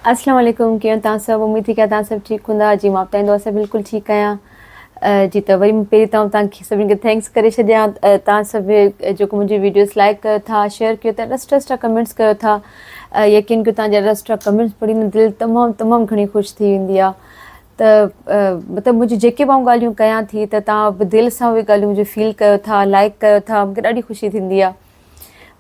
اسلام عليڪم ڪيئن توهان سڀ اميد ٿي ڪيان توهان سڀ ٺيڪ هوندا جي مان به توهان سان بلڪل ٺيڪ آهيان جي ته وري پهرين توهان توهان کي سڀني کي thanks ڪري ڇڏيان توهان سڀ جيڪو منهنجي ويڊيوز لائڪ ڪيو ٿا شيئر ڪيو ٿا سٺا سٺا ڪمينٽس ڪيو ٿا يقين ڪيو توهان جا سٺا ڪمينٽس پڙهي نه دل تمام تمام گهڻي خوش ٿي ويندي آهي ته مطلب منهنجي جيڪي به آئون ڳالهيون ڪيان ٿي ته توهان به دل سان اهي ڳالهيون منهنجو فيل ڪيو ٿا لائڪ ڪيو ٿا مونکي ڏاڍي خوشي ٿيندي آهي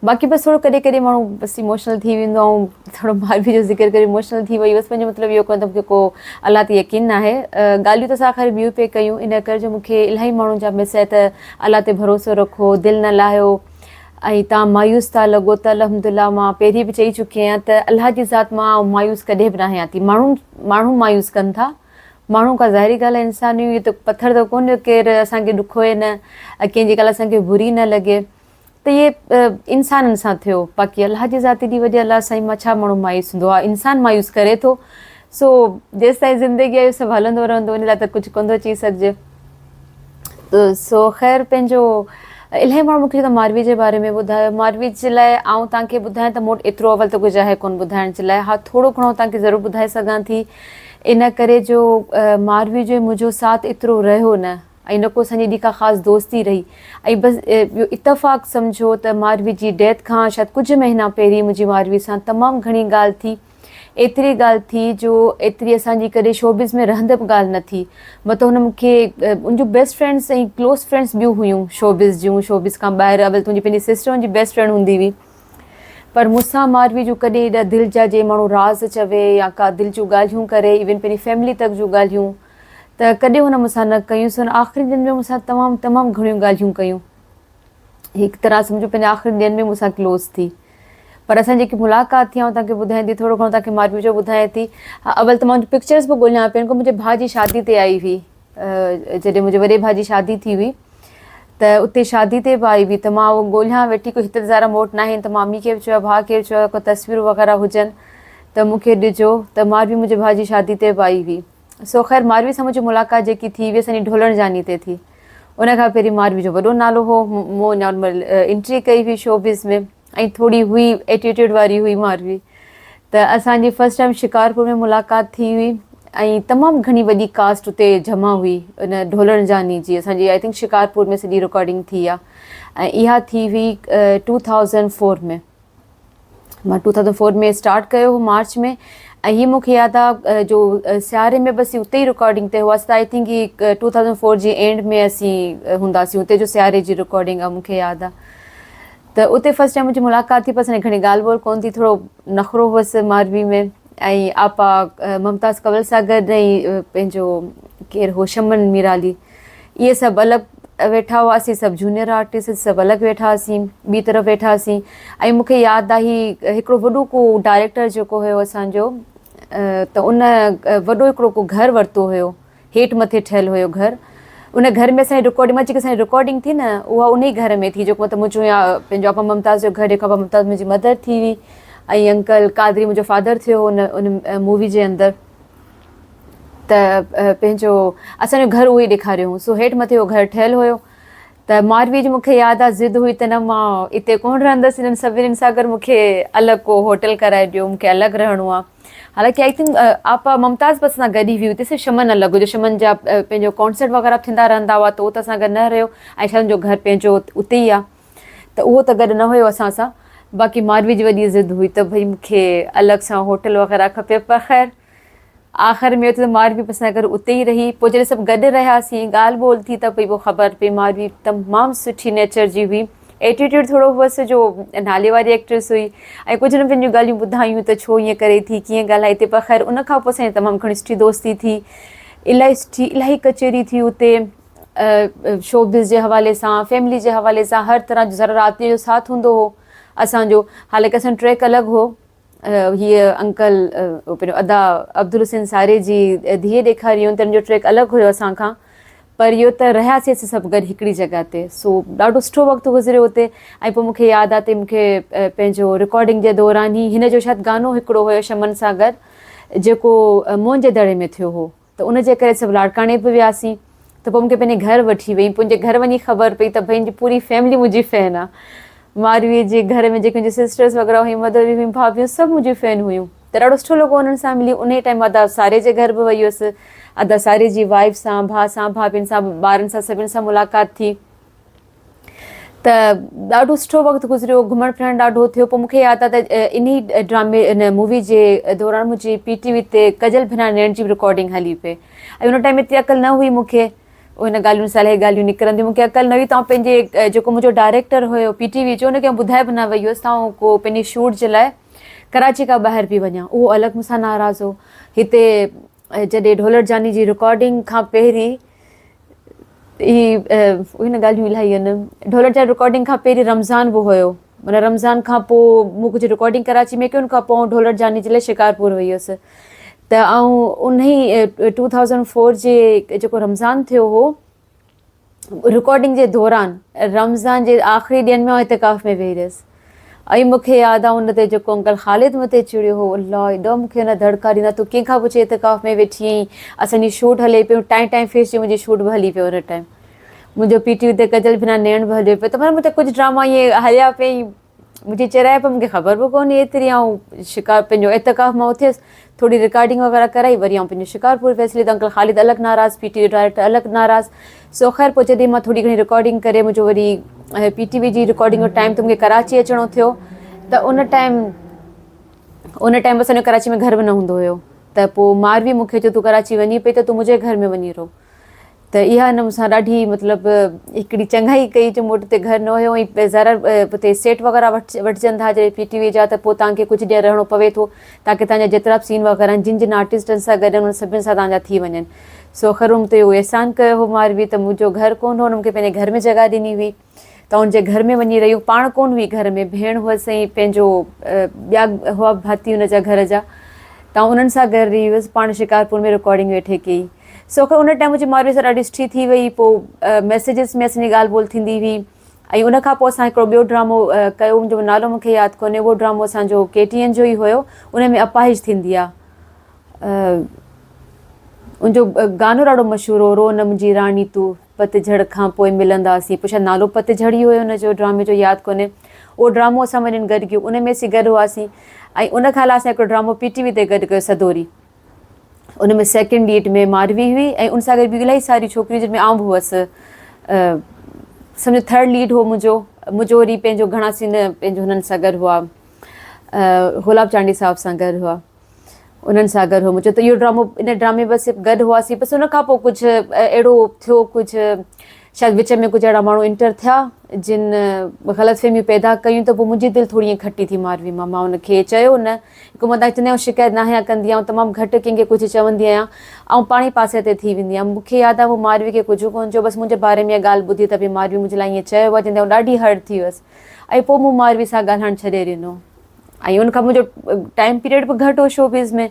باقي بس ٿورو ڪڏهن ڪڏهن ماڻهو بس اموشنل ٿي ويندو آهي ۽ ٿورو ماروي جو ذڪر ڪري اموشنل ٿي وئي بس پنهنجو مطلب اهو ڪونهي ته مونکي ڪو الله تي يقين ناهي ڳالهيون ته اسان خير ٻيون پئي ڪيون ان ڪري جو مونکي الاهي ماڻهن جا ميسج آيا ته الله تي ڀروسو رکو دل نه لاهيو ۽ تان مايوس ٿا لڳو ته الحمد لله مان پهرين به چئي چڪي آهيان ته الله جي ذات مان مايوس ڪڏهن به ناهيان ٿي ماڻهو ماڻهو مايوس ڪن ٿا ماڻهو ڪا ظاهري ڳالهه آهي انسان آهيون اهو ته پٿر ته ڪونهي ڪير اسان کي ڏکوئي نه ڪنهن جي ڳالهه اسان کي بري نه لڳي ته اهي انسانن سان ٿيو باقي الله جي ذات ايڏي وڏي الله سائين مان ڇا ماڻهو مايوس ٿيندو آهي انسان مايوس ڪري ٿو سو جيستائين زندگي آهي سڀ هلندو رهندو ان لاء ته ڪجهه ڪونه ٿو چئي سگهجي ته سو خير پنهنجو الاهي ماڻهو مونکي ته ماروي جي باري ۾ ٻڌايو ماروي جي لاء آئون توهان کي ٻڌايان ته مون وٽ ايترو اول ته ڪجهه آهي ڪونه ٻڌائڻ جي لاء ها ٿورو گهڻو توهان کي ضرور ٻڌائي سگهان ٿي ان ڪري جو ماروي جو منهنجو ساٿ ايترو رهيو نه ۽ نه ڪو اسان جي ايڏي ڪا خاص دوستي رهي ۽ بس اهو اتفاق سمجهو ته ماروي جي ڊيٿ کان شايد ڪجهه مهينا پهرين منهنجي ماروي سان تمام گهڻي ڳالهه ٿي ايتري ڳالهه ٿي جو ايتري اسان جي ڪڏهن شوبز ۾ رهندي به ڳالهه نه ٿي مطلب هن مون کي ان جون بيسٽ فرينڊس ۽ ڪلوز فرينڊس ٻيون هيون شوبز جون شوبز کان ٻاهر اول تنهنجي پنهنجي سسٽر هن جي بيسٽ فرينڊ هوندي هئي پر مون سان ماروي جون ڪڏهن ايڏا دل جا جي ماڻهو راز چوي يا ڪا دل جون ڳالهيون ڪري ايون پنهنجي فيملي تڪ جون ڳالهيون ته ڪڏهن هن مون سان نه ڪيون سو هن آخري ڏينهن ۾ مون سان تمام تمام گهڻيون ڳالهيون ڪيون. هڪ طرح سمجهو پنهنجي آخري ڏينهن ۾ مون سان ڪلوز ٿي. پر اسان جي جيڪي ملاقات ٿي آئون توهان کي ٻڌايان ٿي ٿورو گهڻو توهان کي ماروي جو ٻڌايان ٿي. اول ته مان ان جون پڪچرز به ڳوليان پئي منهنجي ڀاء جي شادي تي آئي هئي جڏهن منهنجي وڏي ڀاء جي شادي ٿي هئي ته اتي شادي تي به آئي هئي ته مان اهو ڳوليان ويٺي ڪو هتي ته ظاهر مون وٽ ناهن ته مان امي کي به چيو ڀاء کي به چيو ڪو تصويرون وغيره هجن ته مون کي ڏجو ته ماروي منهنجي ڀاء جي شادي تي به آئي هئي. سو خير ماروي سان منهنجي ملاقات جيڪي ٿي هئي اسان جي ڍولڻ جاني تي ٿي. ان کان پهرين ماروي جو وڏو نالو هو. مون اڃا ان مهل انٽري ڪئي هئي شوبز ۾ ۽ ٿوري هئي ايٽيٽيوڊ واري هئي ماروي ته اسان جي فرسٽ ٽائيم شڪارپور ۾ ملاقات ٿي هئي ۽ تمام گهڻي وڏي ڪاسٽ اتي جمع هئي ان ڍولڻ جاني جي اسان جي I think Shikarpur ۾ سڄي رڪارڊنگ ٿي آ ۽ اها ٿي هئي ٽو ٿائوزنڊ فور ۾. مان ٽو ٿائوزنڊ فور ۾ اسٽارٽ ڪيو هو مارچ ۾ ۽ هي مونکي ياد آ جو سياري ۾ بس اتي ئي رڪارڊنگ تي هئاسين ته I think he two thousand four جي اينڊ ۾ اسين هونداسين اتي جو سياري جي رڪارڊنگ آ مونکي ياد آ ته اتي فرسٽ ٽائيم منهنجي ملاقات ٿي پر اسان جي گهڻي ڳالهه ٻولهه ڪونه ٿي ٿورو نخرو هئس ماروي ۾ ۽ آپا ممتاز ڪنول سان گڏ ۽ پنهنجو ڪير هو شمن ميرالي اهي سڀ الڳ ويٺا هئا اسين سڀ جونيئر آرٽسٽ سڀ الڳ ويٺا هئاسين ٻي طرف ويٺا هئاسين ۽ مون کي ياد آهي هڪڙو وڏو ڪو ڊائريڪٽر جيڪو هيو اسان جو ته ان وڏو هڪڙو ڪو گهر ورتو هيو هيٺ مٿي ٺهيل هيو گهر ان گهر ۾ اسان جي رڪارڊنگ مان جيڪي اسان جي رڪارڊنگ ٿي نه اها ان ئي گهر ۾ ٿي جيڪو مطلب منهنجو يا پنهنجو آپا ممتاز جو گهر جيڪو آپا ممتاز منهنجي مدر ٿي هئي ۽ انڪل قادري منهنجو فادر ٿيو هو ان ان مووي جي اندر ته پنهنجو اسان جو گهر اهو ئي ڏيکاريو هو سو هيٺ مٿي اهو گهر ٺهيل هيو ته ماروي جي مونکي ياد آ ضد هئي ته نه مان اتي ڪونه رهندس انهن سڀني سان گڏ مونکي الڳ ڪو هوٽل ڪرائي ڏيو مونکي الڳ رهڻو آ حالانڪه I think آپا ممتاز به اسان سان گڏ ئي هئي اتي صرف شمن الڳ هو جو شمن جا پنهنجو ڪانسرٽ وغيره ٿيندا رهندا هئا ته اهو ته اسان گڏ نه رهيو ۽ شايد ان جو گهر پنهنجو اتي ئي آ ته اهو ته گڏ نه هيو اسان سان باقي ماروي جي وڏي ضد هئي ته ڀئي مونکي الڳ سان هوٽل وغيره کپي پر خير آخر ۾ اتي ته ماروي به اسان گهر اتي ئي رهي. پوء جڏهن سڀ گڏ رهياسين، ڳالهه ٻولهه ٿي ته پئي پوء خبر پئي ماروي تمام سٺي نيچر جي هئي. ايٽيٽيوڊ ٿورو هئس جو نالي واري ايڪٽريس هئي ۽ ڪجهه هن پنهنجون ڳالهيون ٻڌايون ته ڇو ائين ڪري ٿي، ڪيئن ڳالهائي ٿي پر خير ان کان پوء اسان جي تمام گهڻي سٺي دوستي ٿي. الاهي سٺي الاهي ڪچهري ٿي اتي شوبز جي حوالي سان، فيملي جي حوالي سان هر طرح جو ذرا رات جو ساٿ هوندو هو اسان جو حالانڪه اسان جو ٽريڪ الڳ هو. هيء انڪل پنهنجو ادا عبدالحسين ساري جي ڌيء ڏيکاري هئي تن جو ٽريڪ الڳ هيو اسان کان پر اهو ته رهياسين اسين سڀ گڏ هڪڙي جڳهه تي سو ڏاڍو سٺو وقت گذريو اتي ۽ پوء مونکي ياد آ ته مونکي پنهنجو رڪارڊنگ جي دوران ئي هن جو شايد گانو هڪڙو هيو شمن سان گڏ جيڪو موهن جي دڙي ۾ ٿيو هو ته ان جي ڪري سڀ لاڙڪاڻي به وياسين ته پوء مونکي پنهنجي گهر وٺي وئي پوء منهنجي گهر وڃي خبر پئي ته ڀئي منهنجي پوري فيملي منهنجي فين آ ماروي جي گهر ۾ جيڪي منهنجي سسٽرس وغيره هيون مدر هيون ڀاڀيون سڀ منهنجي فين هيون. ته ڏاڍو سٺو لڳو انهن سان ملي انهي ٽائيم ادا ساري جي گهر به وئي هيس ادا ساري جي وائيف سان ڀاء سان ڀاڀين سان ٻارن سان سڀن سان ملاقات ٿي ته ڏاڍو سٺو وقت گذريو گهمڻ ڦرڻ ڏاڍو ٿيو پوء مونکي ياد آ ته انهي ڊرامي ان مووي جي دوران منهنجي پي ٽي وي تي ڪجل ڀنا نيڻ جي به رڪارڊنگ هلي پئي ۽ ان ٽائيم ايتري عقل نه هئي مونکي ان ڳالهين سان الاهي ڳالهيون نڪرنديون مونکي عقل نه هئي ته آئون پنهنجي جيڪو منهنجو ڊائريڪٽر هيو پي ٽي وي جو ان کي آئون ٻڌائي به نه وئي هيس ته آئون ڪو پنهنجي شوٽ جي لاء ڪراچي کان ٻاهر پئي وڃان اهو الڳ مون سان ناراض هو هتي جڏهن ڍولر جاني جي رڪارڊنگ کان پهرين هي ان ڳالهيون الاهي آهن ڍولر جاني رڪارڊنگ کان پهرين رمضان به هيو معنيٰ رمضان کان پوء مون ڪجهه رڪارڊنگ ڪراچي ۾ ڪئي ان کان پوء آئون ڍولر جاني جي لاء شڪارپور وئي هيس ته آئون انهي ٽو ٿائوزنڊ فور جي جيڪو رمضان ٿيو هو رڪارڊنگ جي دوران رمضان جي آخري ڏينهن ۾ آئون اعتڪاف ۾ ويهي رهيس ۽ مون کي ياد آ ان تي جيڪو انڪل خالد مون تي چڙيو هو الله ايڏو مون کي ان دڙڪا ڏنا تون ڪنهن کان پڇي اعتڪاف ۾ ويٺي آهين اسان جي شوٽ هلي پيو ٽائين ٽائين فيس جي منهنجي شوٽ به هلي پيو ان ٽائيم منهنجو پي ٽي وي تي ڪجل بنا نيڻ به هليو پيو ته معنيٰ مون تي ڪجهه ڊراما ائين هليا پئي منهنجي چريائپ مون کي خبر به ڪونهي ايتري آئون شڪار پنهنجو اعتڪاف مان اٿيس ٿوري رڪارڊنگ وغيره ڪرائي وري آئون پنهنجو شڪارپور ويس هلي ته انڪل خالد الڳ ناراض پي ٽي وي ڊائريڪٽر الڳ ناراض سو خير پوء جڏهن مان ٿوري گهڻي رڪارڊنگ ڪري منهنجو وري پي ٽي وي جي رڪارڊنگ جو ٽائيم ته مونکي ڪراچي اچڻو ٿيو ته ان ٽائيم ان ٽائيم اسان جو ڪراچي ۾ گهر به نه هوندو هيو ته پوء ماروي مونکي چيو تون ڪراچي وڃي پئي ته تون منهنجي گهر ۾ وڃي رهو ته اها هن مون سان ڏاڍي مطلب هڪڙي چڱائي ڪئي جو مون وٽ اتي گهر نه هيو ۽ ظاهر اتي سيٽ وغيره وٺجن ٿا جڏهن پي ٽي وي جا ته پوء توهان کي ڪجهه ڏينهن رهڻو پوي ٿو تاڪه توهان جا جيترا به سين وغيره آهن جن جن آرٽسٽن سان گڏ آهن انهن سڀني سان توهان جا ٿي وڃن سو خير مون تي اهو احسان ڪيو هو ماروي ته منهنجو گهر ڪونه هو هن مون کي پنهنجي گهر ۾ جڳهه ڏني هئي ته ان جي گهر ۾ وڃي رهيو پاڻ ڪونه هئي گهر ۾ ڀيڻ هئس ۽ پنهنجو ٻيا هئا ڀاتي ان جا گهر جا ته انهن سان گڏ رهي هيس پاڻ شڪارپور ۾ رڪارڊنگ ويٺي ڪئي سو خير ان ٽائيم منهنجي ماروي سان ڏاڍي سٺي ٿي وئي پوء ميسيجز ۾ اسان جي ڳالهه ٻولهه ٿيندي هئي ۽ ان کان پوء اسان هڪڙو ٻيو ڊرامو ڪيو ان جو نالو مونکي ياد ڪونهي اهو ڊرامو اسان جو ڪي ٽي اين جو ئي هيو ان ۾ اپاهج ٿيندي آ ان جو گانو ڏاڍو مشهور هو رو نه منهنجي راڻي تون پتجهڙ کان پوء ملنداسين پوء شايد نالو پتجهڙ ئي هيو ان جو ڊرامي جو ياد ڪونهي اهو ڊرامو اسان ٻنهين گڏ ڪيو ان ۾ اسين گڏ هئاسين ۽ ان کان علاوه اسان هڪڙو ڊرامو پي ٽي وي تي گڏ ڪيو سدوري ان ۾ سيڪنڊ ليڊ ۾ ماروي هئي ۽ ان سان گڏ ٻيون الاهي ساريون ڇوڪريون جن ۾ آئون به هئس سمجهو ٿرڊ ليڊ هو منهنجو منهنجو وري پنهنجو گهڻا سين پنهنجو هنن سان گڏ هئا گلاب چانڊيي صاحب سان گڏ هئا انهن سان گڏ هو منهنجو ته اهو ڊرامو ان ڊرامي بس گڏ هئاسين بس ان کان پوء ڪجهه اهڙو ٿيو ڪجهه شايد وچ ۾ ڪجهه اهڙا ماڻهو انٽر ٿيا جن غلط فهميون پيدا ڪيون ته پوء منهنجي دل ٿوري ائين کٽي ٿي ماروي مان مان ان کي چيو نه هڪ مان تنهن آئون شڪايت ناهيان ڪندي آئون تمام گهٽ ڪنهن کي ڪجهه چوندي آهيان آئون پاڻ ئي پاسي تي ٿي ويندي آهيان مون کي ياد آهي مون ماروي کي ڪجهه ڪونه چيو بس منهنجي باري ۾ اها ڳالهه ٻڌي ته ڀئي ماروي منهنجي لاء ائين چيو آهي جنهن تي آئون ڏاڍي هرٽ ٿي ويس ۽ پوء مون ماروي سان ڳالهائڻ ڇڏي ڏنو ۽ ان کان منهنجو ٽائيم پيريڊ به گهٽ هو شوبز ۾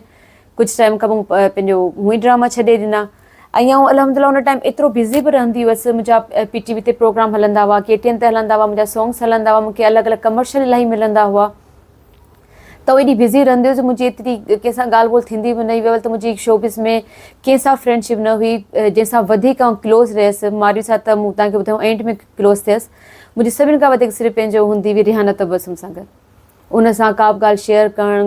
ڪجهه ٽائيم کان پوء پنهنجو هونئن ئي ڊراما ڇڏي ڏنا ۽ آئون الحمد لله ان ٽائيم ايترو بزي به رهندي هئس منهنجا پي ٽي وي تي پروگرام هلندا هئا ڪي ٽي اين تي هلندا هئا منهنجا سانگس هلندا هئا مونکي الڳ الڳ ڪمرشل الاهي ملندا هئا ته ايڏي بزي رهندي هيس منهنجي ايتري ڪنهن سان ڳالهه ٻولهه ٿيندي به نه هئي ول ته منهنجي شوبز ۾ ڪنهن سان فرينڊشپ نه هئي جنهن سان وڌيڪ آئون ڪلوز رهيس ماروي سان ته مون تهان کي ٻڌايو اينڊ ۾ ڪلوز ٿيس منهنجي سڀني کان وڌيڪ صرف پنهنجو هوندي هئي ريحانه تبسم سان گڏ ان سان ڪا به ڳالهه شيئر ڪرڻ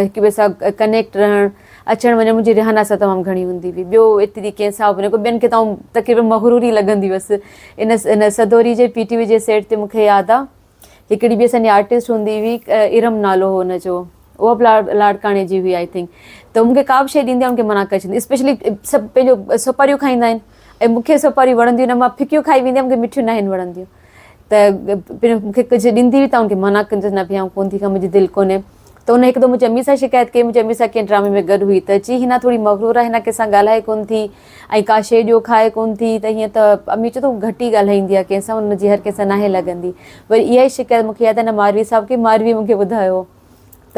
هڪ ٻئي سان ڪنيڪٽ رهڻ اچڻ وڃڻ منهنجي ريحانه سان تمام گهڻي هوندي هئي ٻيو ايتري ڪنهن سان به نه ٻين کي ته آئون تقريبن مغرور ئي لڳندي هئس ان ان سدوري جي پي ٽي وي جي سيٽ تي مون کي ياد آ هڪڙي ٻي اسان جي آرٽسٽ هوندي هئي ارم نالو هو ان جو اها به لاڙڪاڻي جي هئي I think ته مون کي ڪا به شيء ڏيندي آهي ان کي منع ڪري ڇڏيندي اسپيشلي سڀ پنهنجو سوپاريون کائيندا آهن ۽ مون کي سوپاريون وڻنديون نه مان ڦڪيون کائي ويندي آهيان مون کي مٺيون ناهن وڻنديون ته مون کي ڪجهه ڏيندي هئي ته ان کي منع ڪندي هيس نه ڀيا آئون ڪونه ٿي کان منهنجي دل ڪونهي ته ان هڪ دفعو منهنجي امي سان شڪايت ڪئي منهنجي امي سان ڪنهن ڊرامي ۾ گڏ هئي ته چي هنا ٿوري مغرور آهي هنا ڪنهن سان ڳالهائي ڪونه ٿي ۽ ڪا شيء ڏيو کائي ڪونه ٿي ته هيئن ته امي چيو ته هو گهٽ ئي ڳالهائيندي آهي ڪنهن سان ان جي هر ڪنهن سان ناهي لڳندي وري اها ئي شڪايت مون کي ياد آهي نه ماروي صاحب کي ماروي مون کي ٻڌايو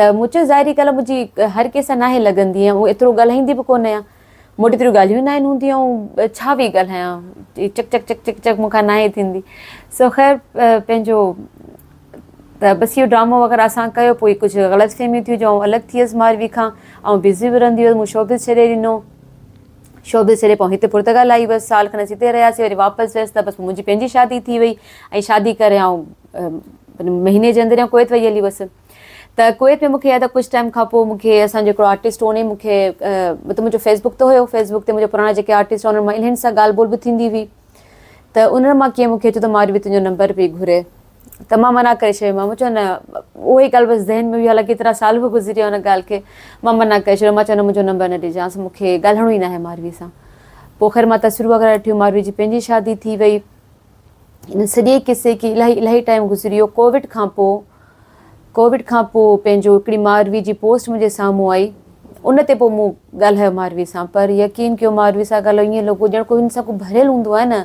ته مون چيو ظاهري ڳالهه منهنجي هر ڪنهن سان ناهي لڳندي ۽ ايترو ڳالهائيندي به ڪونه آهيان مون وٽ ايتريون ڳالهيون ناهن هونديون آئون ڇا ويهي ڳالهايان چڪ چڪ چڪ چڪ چڪ مون کان ناهي ٿيندي سو خير پنهنجو ته بس اهو ڊرامو وغيره اسان ڪيو پوء ڪجهه غلط فهميون ٿيون جو آئون الڳ ٿي ويس ماروي کان آئون بزي به رهندي هيس مون شوبز ڇڏي ڏنو شوبز ڇڏي پوء هتي پرتگال آئي بس سال کن اسين هتي رهياسين وري واپس ويس ته بس منهنجي پنهنجي شادي ٿي وئي ۽ شادي ڪري آئون مهيني جي اندر آئون ڪويت وئي هلي ويس. ته ڪويت ۾ مون کي ياد آهي ڪجهه ٽائيم کان پوء مون کي اسان جو هڪڙو آرٽسٽ هو انهي مون کي مطلب منهنجو فيس بڪ ته هيو فيس بڪ تي منهنجا پراڻا جيڪي آرٽسٽ هئا انهن مان انهن سان ڳالهه ٻولهه به ٿيندي هئي ته انهن مان ڪنهن مون کي چيو ته ماروي تنهنجو نمبر پئي گهري ته مان منع ڪري ڇڏيو مان چيو نه اها ئي ڳالهه بس ذهن ۾ هئي حالانڪه ايترا سال به گذري ويا ان ڳالهه کي مان منع ڪري ڇڏيو مان چيو نه منهنجو نمبر نه ڏجانس مون کي ڳالهائڻو ئي ناهي ماروي سان پوء خير مان تصويرون وغيره ڏٺيون ماروي جي پنهنجي شادي ٿي وئي ان سڄي قصي کي الاهي الاهي ٽائيم گذري ويو ڪووڊ کان پوء ڪووڊ کان پوء پنهنجو هڪڙي ماروي جي پوسٽ منهنجي سامهون آئي ان تي پوء مون ڳالهايو ماروي سان پر يقين ڪيو ماروي سان ڳالهايو ائين لڳو ڄڻ ڪو هن سان ڪو ڀريل هوندو آهي نه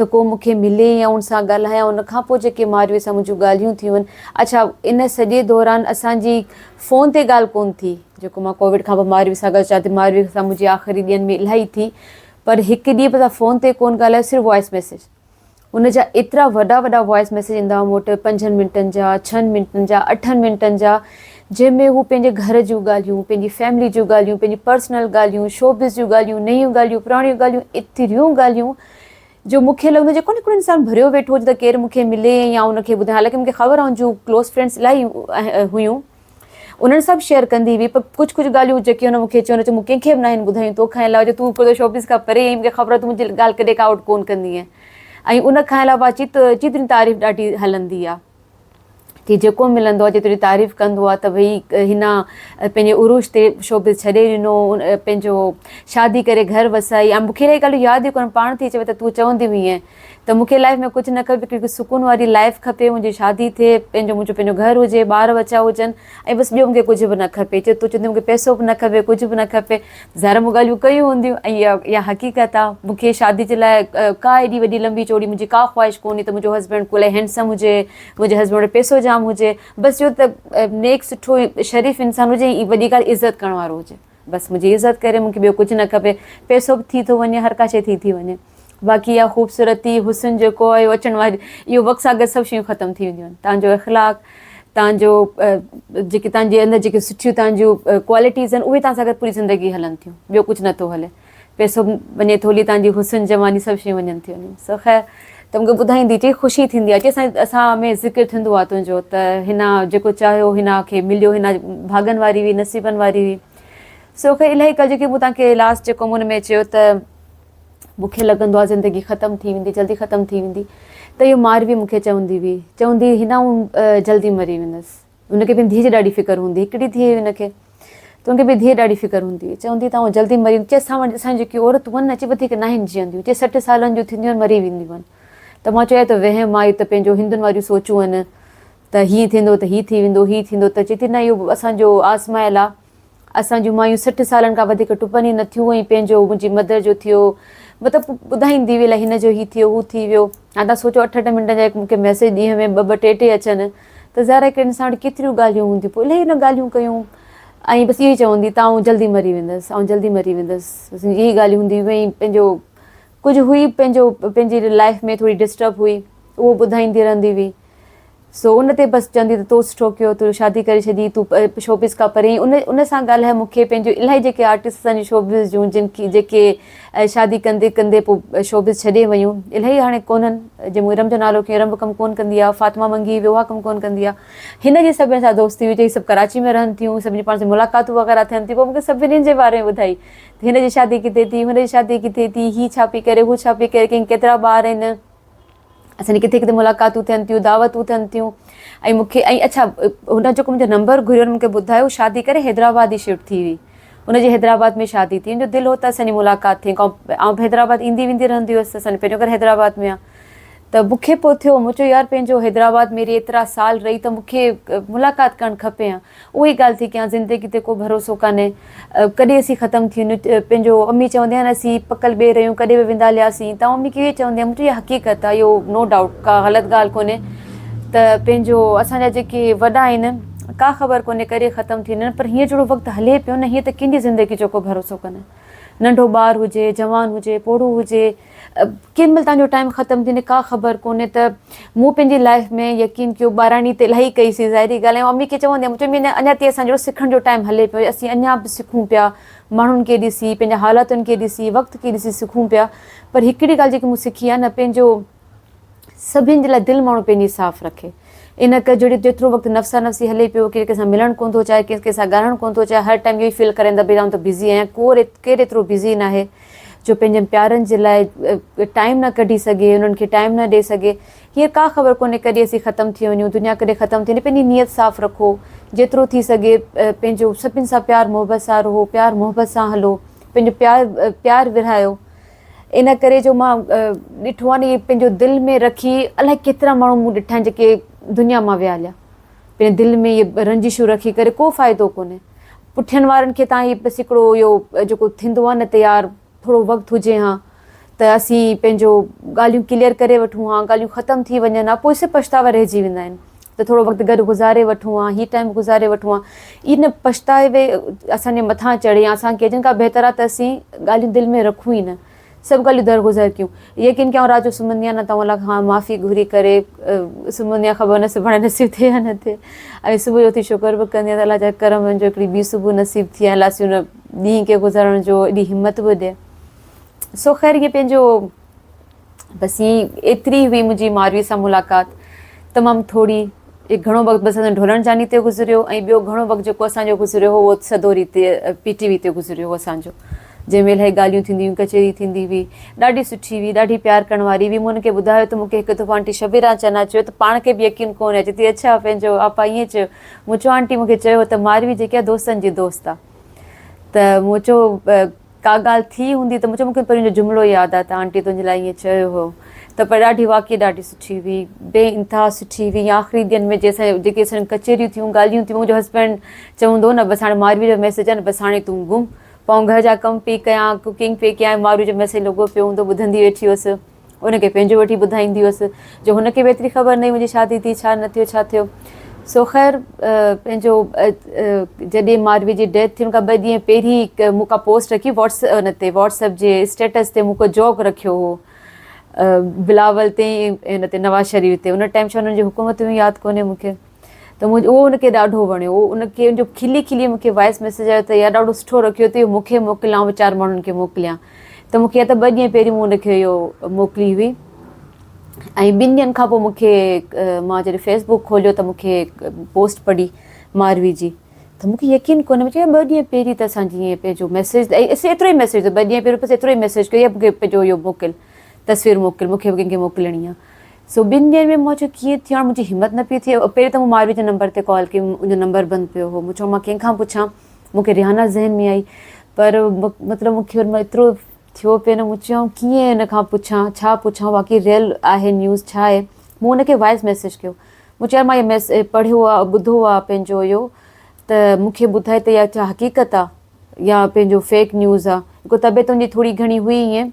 ته ڪو مون کي ملي يا ان سان ڳالهايان ان کان پوء جيڪي ماروي سان منهنجون ڳالهيون ٿيون آهن اڇا ان سڄي دوران اسان جي فون تي ڳالهه ڪون ٿي جيڪو مان ڪووڊ کان پوء ماروي سان ڳالهايو چاهي ٿي ماروي سان منهنجي آخري ڏينهن ۾ الاهي ٿي پر هڪ ڏينهن به اسان فون تي ڪون ڳالهايو صرف وائس ميسيج ان جا ايترا وڏا وڏا وائس ميسيج ايندا هئا مون وٽ پنجن منٽن جا ڇهن منٽن جا اٺن منٽن جا جنهن ۾ هو پنهنجي گهر جون ڳالهيون پنهنجي فيملي جون ڳالهيون پنهنجي پرسنل ڳالهيون شوبز جون ڳالهيون نيون ڳالهيون پراڻيون ڳالهيون ايتريون ڳالهيون جو مون کي لڳندو جيڪو هڪڙو انسان ڀريو ويٺو هجي ته ڪير مون کي ملي يا ان کي ٻڌايان حالانڪه مون کي خبر آهي ان جون ڪلوز فرينڊس الاهي هيون انهن سان به شيئر ڪندي هئي پر ڪجهه ڪجهه ڳالهيون جيڪي هن مون کي چيو مون ڪنهن کي به ناهن ٻڌايون تو کان علاوه جو تون هڪڙو شوبز کان پري آهين مون کي خبر آهي تون منهنجي ڳالهه ڪڏهن ڪا آئوٽ ڪون ڪندينء ۽ ان کان علاوه چي ته چي تنهنجي تعريف ڏاڍي هلندي آهي چي جيڪو ملندو آهي چي تنهنجي تعريف ڪندو آهي ته ڀئي هن پنهنجي عروج تي شوبز ڇڏي ڏنو پنهنجو شادي ڪري گهر وسائي ۽ مون کي الاهي ڳالهيون ياد ئي ڪونهن پاڻ ٿي چوي ته تون چوندي هئينء ته مون کي لائيف ۾ ڪجهه نه کپي هڪ سڪون واري لائيف کپي منهنجي شادي ٿئي پنهنجو منهنجو پنهنجو گهر هجي ٻار ٻچا هجن ۽ بس ٻيو مون کي ڪجهه به نه کپي چي تو چوندي مون کي پئسو به نه کپي ڪجهه به نه کپي ظاهر مون ڳالهيون ڪيون هونديون ۽ اها حقيقت آ مون کي شادي جي لاء ڪا ايڏي وڏي لمبي چوڙي منهنجي ڪا خواهش ڪونهي ته منهنجو هسبينڊ ڪو الاهي هينڊسم هجي منهنجي هسبينڊ وٽ پئسو جام هجي بس اهو ته نيڪ سٺو شريف انسان هجي ۽ وڏي ڳالهه عزت ڪرڻ وارو هجي بس منهنجي عزت ڪري مون کي ٻيو ڪجهه نه کپي پئسو به ٿي ٿو وڃي هر ڪا شيء ٿي ٿي وڃي باقي اها خوبصورتي حسن جيڪو آهي اهو اچڻ واري اهو وقت سان گڏ سڀ شيون ختم ٿي وينديون آهن تان جو اخلاق تان جو جيڪي تان جي اندر جيڪي سٺيون تان جون ڪوالٽيز آهن اهي تان سان گڏ پوري زندگي هلن ٿيون ٻيو ڪجهه نٿو هلي پئسو به وڃي ٿو هلي تان جي حسن جواني سڀ شيون وڃن ٿيون هلي سو خير ته مونکي ٻڌائيندي چي خوشي ٿيندي آهي چي اسان اسان ۾ ذڪر ٿيندو آهي تنهنجو ته هن جيڪو چاهيو هن کي مليو هن ڀاڳن واري هئي نصيبن واري هئي سو خير الاهي ڪل جيڪي مون تان کي لاسٽ جيڪو مون ۾ چيو ته مون کي لڳندو آهي زندگي ختم ٿي ويندي جلدي ختم ٿي ويندي ته اهو ماروي مون کي چوندي هئي چوندي هئي هن آئون جلدي مري ويندس هن کي پنهنجي ڌيء جي ڏاڍي فڪر هوندي هڪڙي ڌيء هئي هن کي ته هن کي پنهنجي ڌيء ڏاڍي فڪر هوندي هئي چوندي ته آئون جلدي مري ويندس چي اسان وٽ اسان جون جيڪي عورتون آهن نه چي وڌيڪ ناهن جيئنديون چي 60 سالن جون ٿينديون آهن مري وينديون آهن ته مان چيو ته وهم آهي ته پنهنجو هندن واريون سوچون آهن ته هيئن ٿيندو ته هي ٿي ويندو هي ٿيندو ته چي ٿي نه اهو اسان جو آزمايل آهي اسان جون مايون 60 سالن کان وڌيڪ ٽپن ئي نه ٿيون ۽ پنهنجو منهنجي مدر جو ٿيو مطلب ٻڌائيندي هئي الائي هن جو هي ٿيو هو ٿي ويو هاڻي تان سوچو اٺ اٺ منٽن جا مون کي ميسيج ڏينهن ۾ ٻه ٻه ٽي ٽي اچن ته ظاهر آهي هڪ انسان وٽ ڪيتريون ڳالهيون هونديون پوء الائي هن ڳالهيون ڪيون ۽ بس اهو ئي چوندي ته آئون جلدي مري ويندس آئون جلدي مري ويندس بس اهي ئي ڳالهيون هونديون هيون ۽ پنهنجو ڪجهه هئي پنهنجو پنهنجي لائف ۾ ٿوري ڊسٽرب هئي اهو ٻڌائيندي رهندي هئي سو ان تي بس چوندي ته تو سٺو ڪيو تو شادي ڪري ڇڏي تون شوبز کان پري ان ان سان ڳالهائي مون کي پنهنجو الاهي جيڪي آرٽسٽ اسان جي شوبز جون جن کي جيڪي شادي ڪندي ڪندي پوء شوبز ڇڏي ويون الاهي هاڻي ڪونهن جي مون ارم جو نالو کنيو ارم به ڪم ڪون ڪندي آهي فاطمه منگي به اها ڪم ڪون ڪندي آهي هن جي سڀني سان دوستي هئي سڀ ڪراچي ۾ رهن ٿيون سڀني پاڻ سان ملاقاتون وغيره ٿين ٿيون پوء مون کي سڀني جي باري ۾ ٻڌائي هن جي شادي ڪٿي ٿي هن جي شادي ڪٿي ٿي هي ڇا پئي ڪري هو ڇا پئي ڪري ڪنهن ڪيترا ٻار آهن اسان جي ڪٿي ڪٿي ملاقاتون ٿين ٿيون دعوتون ٿين ٿيون ۽ مون کي ۽ اڇا هن جيڪو منهنجو نمبر گهريو مون کي ٻڌايو شادي ڪري حيدرآباد ئي شفٽ ٿي هئي هن جي حيدرآباد ۾ شادي ٿي هن جو دل هو ته اسان جي ملاقات ٿئي آئون به حيدرآباد ايندي ويندي رهندي هيس اسان جو پنهنجو گهر حيدرآباد ۾ آهي ته مون کي پوء ٿيو مون چيو يار پنهنجو حيدرآباد ۾ رهي ايترا سال رهي ته مون کي ملاقات ڪرڻ کپي ها اها ئي ڳالهه ٿي ڪيان زندگي تي ڪو ڀروسو ڪانهي ڪڏهن اسين ختم ٿي وڃون پنهنجو امي چوندي آهي نه اسين پڪل ٻير آهيون ڪڏهن به ويندا هلياسين ته امي کي اهو چوندي آهيان مون چيو اها حقيقت آهي اهو نو ڊائوٽ ڪا غلط ڳالهه ڪونهي ته پنهنجو اسان جا جيڪي وڏا آهن ڪا خبر ڪونهي ڪڏهن ختم ٿي وڃن پر هيئن جهڙو وقت هلي پيو نه هيئن ته ڪنهن جي زندگي جو ڪو ڀروسو ڪونهي ننڍو ٻار هجي جوان هجي پوڙهو هجي ڪنهن مهل تنهنجو ٽائيم ختم ٿيندي ڪا خبر ڪونهي ته مون پنهنجي لائيف ۾ يقين ڪيو ٻاراڻي ته الاهي ڪئي سي ظاهري ڳالهه آهي امي کي چوندي هيم چوندي هئم اڃا تائين اسان جو سکڻ جو ٽائيم هلي پيو اسين اڃا به سکون پيا ماڻهن کي ڏسي پنهنجي حالتن کي ڏسي وقت کي ڏسي سکون پيا پر هڪڙي ڳالهه جيڪي مون سکي آهي نه پنهنجو سڀن جي لاء دل ماڻهو پنهنجي صاف رکي. ان ڪري جهڙي جيترو وقت نفسا نفسي هلي پيو ڪير ڪنهن سان ملڻ ڪونه ٿو چاهي ڪير ڪنهن سان ڳالهائڻ ڪونه ٿو چاهي هر ٽائيم اهو ئي فيل ڪرين ٿا ڀئي آئون ته بزي آهيان ڪو ڪير ايترو بزي ناهي جو پنهنجن پيارن جي لاء ٽائيم نه ڪڍي سگهي انهن کي ٽائيم نه ڏئي سگهي هينئر ڪا خبر ڪونهي ڪڏهن اسين ختم ٿي وڃون دنيا ڪڏهن ختم ٿي وڃي پنهنجي نيت صاف رکو جيترو ٿي سگهي پنهنجو سڀن سان پيار محبت سان رهو پيار محبت سان هلو پنهنجو پيار پيار ورهايو ان ڪري جو مان ڏٺو آهي نه پنهنجو دل ۾ رکي الائي ڪيترا ماڻهو مون ڏٺا آهن جيڪي دنيا مان ويا هليا پنهنجي دل ۾ اهي رنجشون رکي ڪري ڪو فائدو ڪونهي پٺين وارن کي تان هي بس هڪڙو اهو جيڪو ٿيندو آهي نه ته يار ٿورو وقت هجي ها ته اسين پنهنجو ڳالهيون ڪليئر ڪري وٺون ها ڳالهيون ختم ٿي وڃن ها پوء سڀ پڇتاوا رهجي ويندا آهن ته ٿورو وقت گڏ گذاري وٺون ها هي ٽائيم گذاري وٺون ها ان پڇتائي اسان جي مٿان چڙهي يا اسان کي جن کان بهتر آهي ته اسين ڳالهيون دل ۾ رکون ئي نه سڀ ڳالهيون درگذر ڪيون يقين ڪيان رات جو سمهندي آهيان نه ته الله کان معافي گهري ڪري سمهندي آهيان خبر نه سڀاڻي نصيب ٿئي يا نه ٿئي ۽ صبح جو اٿي شڪر به ڪندي آهيان ته الله جا ڪرم جو هڪڙي ٻي صبح نصيب ٿي ۽ الله اسين ان ڏينهن کي گذارڻ جو ايڏي همت به ڏي سو خير ائين پنهنجو بس هي ايتري هئي منهنجي ماروي سان ملاقات تمام ٿوري گهڻو وقت بس اسان ڍولڻ جاني تي گذريو ۽ ٻيو گهڻو وقت جيڪو اسان جو گذريو هو اهو سدوري تي پي ٽي وي تي گذريو هو اسان جو جنهن ۾ الاهي ڳالهيون ٿينديون هيون ڪچهري ٿيندي هئي ڏاڍي سٺي هئي ڏاڍي پيار ڪرڻ واري هئي مون هن کي ٻڌايو ته مون کي هڪ دفعو آنٽي شبيرا چنا چيو ته پاڻ کي به يقين ڪونه اچي ٿي اڇا پنهنجو آپا ائين چيو مون چيو آنٽي مون کي چيو ته ماروي جيڪي آهي دوستن جي دوست آهي ته مون چيو ڪا ڳالهه ٿي هوندي ته مون چيو مون کي پرين جو جملو ياد آهي ته آنٽي تنهنجي لاء ائين چيو هو ته پر ڏاڍي واقعي ڏاڍي سٺي هئي بي انتها سٺي هئي آخري ڏينهن ۾ جي اسان جيڪي اسان جون ڪچهريون ٿيون ڳالهيون ٿيون منهنجو هسبينڊ چوندو هو نه بس هاڻي ماروي جو ميسيج آهي نه بس هاڻي تون گم پوء گهر جا ڪم پئي ڪيان ڪوڪنگ پئي ڪيان ماروي جو ميسيج لڳو پيو هوندو ٻڌندي ويٺي هيس ان کي پنهنجو وٺي ٻڌائيندي هيس جو هن کي به ايتري خبر نه هئي منهنجي شادي ٿي ڇا نه ٿيو ڇا ٿيو سو خير پنهنجو جڏهن ماروي جي ڊيٿ ٿي ان کان ٻه ڏينهن پهرين مون ڪا پوسٽ رکي واٽس ان تي واٽس ايپ جي اسٽيٽس تي مون ڪو جوڪ رکيو هو بلاول تي ان تي نواز شريف تي ان ٽائيم ڇا انهن جي حڪومت هيون ياد ڪونهي مون کي ته مون اهو ان کي ڏاڍو وڻيو اهو ان کي ان جو کلي کلي مون کي وائس ميسيج آيو ته يار ڏاڍو سٺو رکيو اٿئي مون کي موڪل آئون به چار ماڻهن کي موڪليان ته مون کي يا ته ٻه ڏينهن پهرين مون ان کي اهو موڪلي هئي ۽ ٻن ڏينهن کان پوء مون کي مان جڏهن فيس بڪ کوليو ته مون کي پوسٽ پڙهي ماروي جي ته مون کي يقين ڪونه مون چيو ٻه ڏينهن پهرين ته اسان جي ائين پنهنجو ميسيج ايترو ئي ميسيج ٻه ڏينهن پهرين بس ايترو ئي ميسيج ڪيو مون کي پنهنجو اهو موڪل تصوير موڪل مون کي به ڪنهن کي موڪلڻي آهي سو ٻن ڏينهن ۾ مان چيو ڪيئن ٿيو هاڻي منهنجي همت نه پئي ٿئي پهرين ته مون ماروي جي نمبر تي ڪال ڪئي ان جو نمبر بند پيو هو مون چيو مان ڪنهن کان پڇان مون کي ريحانه ذهن ۾ آئي پر مطلب مون کي ان مهل ايترو ٿيو پئي نه مون چيو آئون ڪيئن ان کان پڇان ڇا پڇان واقعي ريئل آهي نيوز ڇا آهي مون ان کي وائس ميسيج ڪيو مون چيو مان هي پڙهيو آهي ٻڌو آهي پنهنجو اهو ته مون کي ٻڌائي ته اها ڇا حقيقت آهي يا پنهنجو فيڪ نيوز آهي هڪ طبيعت ان جي ٿوري گهڻي هئي ائين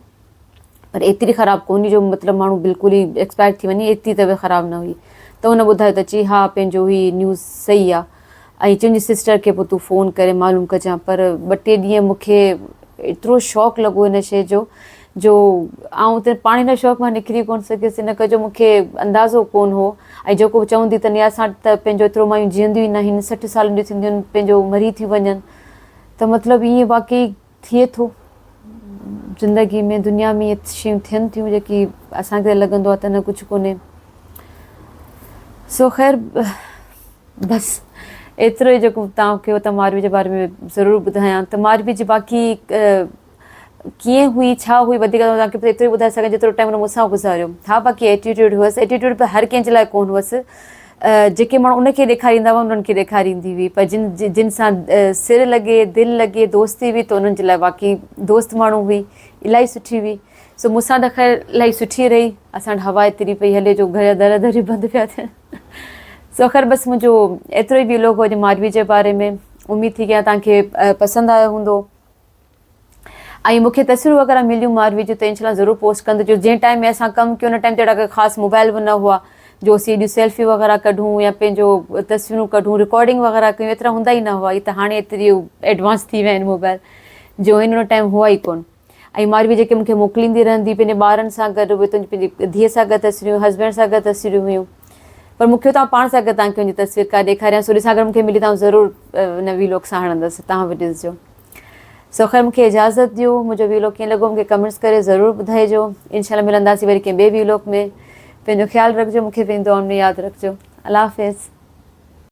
پر ايتري خراب ڪونهي جو مطلب ماڻهو بلڪل ئي ايڪسپائر ٿي وڃي ايتري طبيعت خراب نه هئي ته هن ٻڌايو ته چي ها پنهنجو هي نيوز صحيح آ ۽ تنهنجي سسٽر کي پوء تون فون ڪري معلوم ڪجان پر ٻه ٽي ڏينهن مون کي ايترو شوق لڳو هن شيء جو جو آئون ته پاڻ هن شوق مان نڪري ڪونه سگهيس ان ڪري جو مون کي اندازو ڪونه هو ۽ جيڪو به چوندي ته نياز سان ته پنهنجو ايترو مايون جيئنديون ئي ناهن 60 سالن جون ٿينديون آهن پنهنجو مري ٿيون وڃن ته مطلب ائين واقعي ٿئي ٿو زندگي ۾ دنيا ۾ اهي شيون ٿين ٿيون جيڪي اسان کي لڳندو آهي ته نه ڪجهه ڪونهي سو خير بس ايترو ئي جيڪو توهان کي ته ماروي جي باري ۾ ضرور ٻڌايان ته ماروي جي باقي ڪيئن هئي ڇا هئي وڌيڪ توهان کي ايترو ئي ٻڌائي سگهان جيترو ٽائيم هن مون سان گذاريو ها باقي ايٽيٽيوڊ هئس ايٽيٽيوڊ به هر ڪنهن جي لاء ڪونه هئس جيڪي ماڻهو ان کي ڏيکاريندا هئا انهن کي ڏيکاريندي هئي پر جن جن سان سر لڳي دل لڳي دوستي هئي ته انهن جي لاء واقعي دوست ماڻهو هئي الاهي سٺي هئي سو مون سان ته خير الاهي سٺي رهي اسان وٽ هوا ايتري پئي هلي جو گهر جا در دريون بند پيا ٿين سو خير بس منهنجو ايترو ئي ويلوگ هو اڄ ماروي جي باري ۾ اميد ٿي ڪيان توهان کي پسند آيو هوندو ۽ مون کي تصويرون وغيره مليون ماروي جون ته انشاء الله ضرور پوسٽ ڪندس جو جنهن ٽائيم ۾ اسان ڪم ڪيو ان ٽائيم تي اهڙا ڪي خاص موبائل به نه هئا جو اسين ايڏيون سيلفيون وغيره ڪڍون يا پنهنجو تصويرون ڪڍون رڪارڊنگ وغيره ڪيون ايترا هوندا ئي نه هئا هي ته هاڻي ايتري ايڊوانس ٿي ويا آهن موبائل جو ان ٽائيم هئا ئي ڪون ۽ ماروي جيڪي مون کي موڪليندي رهندي پنهنجي ٻارن سان گڏ به پنهنجي ڌيء سان گڏ تصويرون هسبينڊ سان گڏ تصويرون هيون پر مون کي توهان پاڻ سان گڏ توهان کي ان جي تصوير ڪا ڏيکاريان سو ڏسان اگر مون کي ملي ته آئون ضرور ان ويلوگ سان هڻندس توهان به ڏسجو سو خير مونکي اجازت ڏيو منهنجو ويلوگ ڪيئن لڳو مونکي ڪمينٽس ڪري ضرور ٻڌائجو انشاء الله ملنداسين وري ڪنهن ٻئي ويلوگ ۾ پنهنجو خيال رکجو مونکي پنهنجي دعائن ۾ ياد رکجو. الله حافظ.